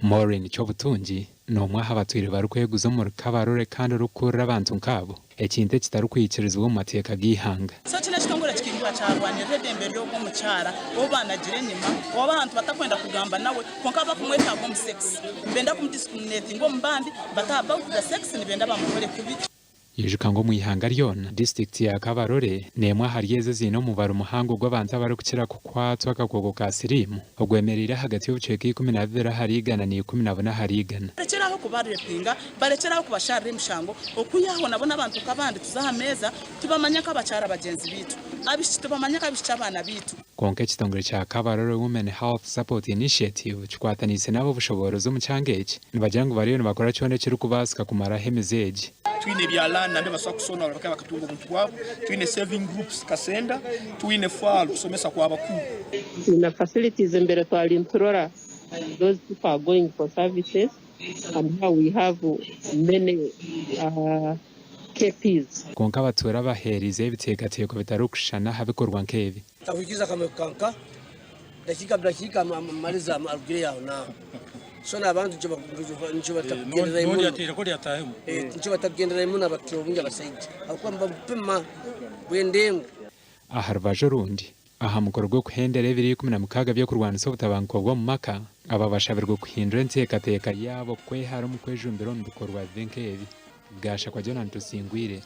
Maureen Kyobutungi n'omwe aha batwire barikweguza omuri Kabarole kandi orikukurira abantu nk'abo, ekintu ekitarikwikirizibwa omu mateeka g'eihanga. So kinu ekitongore kikingura kyarwanirira edembe ry'ogwo omukyara ou banagire enyima ou abantu batakwenda kugamba nawe kwonka bakumwetaaga omu sex nibenda kumudiscriminatinga omu bandi but about the sex nibenda bamukore kubi. Ijuka ngu omu ihanga ryona, disiturikiti ya Kabarole n'emwe ahari ezo eziine omubaro muhango gw'abantu abarikukira kukwatwa akakooko ka siriimu, ogwemereire ahagati y'obucweka 12 ahari 114 ahari 100. Barekyere aho kubarepinga, barekyere aho kubasharira emishango, okwihaho nabo n'abantu nk'abandi tuze aha meeza tubamanye nk'abakyara bagyenzi baitu, abaishiki tubamanye nk'abaishiki abaana baitu. Kwonka ekitongore kya Kabarole Women Health Support Initiative kikwataniise n'ab'obushoboorozi omu kyanga eki, nibagira ngu bariyo nibakora kyona ekirikubaasika kumaraho emize egi. Twine ebyalaani nambere basobora kusona bakaba bakatunga obuntu bwabo, twine saving groups Kasenda, twine FALU kusomesa kw'abakuru. Twine facilities mbere twali niturora those people are going for services and now we have many KPs. Kwonka abatuura abaheereizeyo ebiteekateeko bitarikushushana aha bikorwa nk'ebi. Takwikiriza akamwe kanka dakiika dakiika amarize arugireyo aho naaho. So n'abantu nikyo batakugenderayo muno. Nikyo batakugenderayo muno abakukira obwingi abasaija ahabw'okuba nibabupima bw'endengo. Aha rubaju orundi, aha mukoro gw'okuhendera ebiro 16 by'okurwanisa obutabanguko bw'omu maka, aba bashabirwe kuhindura enteekateeka yaabo kwehara omu kwejumbira omu bikorwa bibi nk'ebi. Gashakwa Jonah Tusingwire.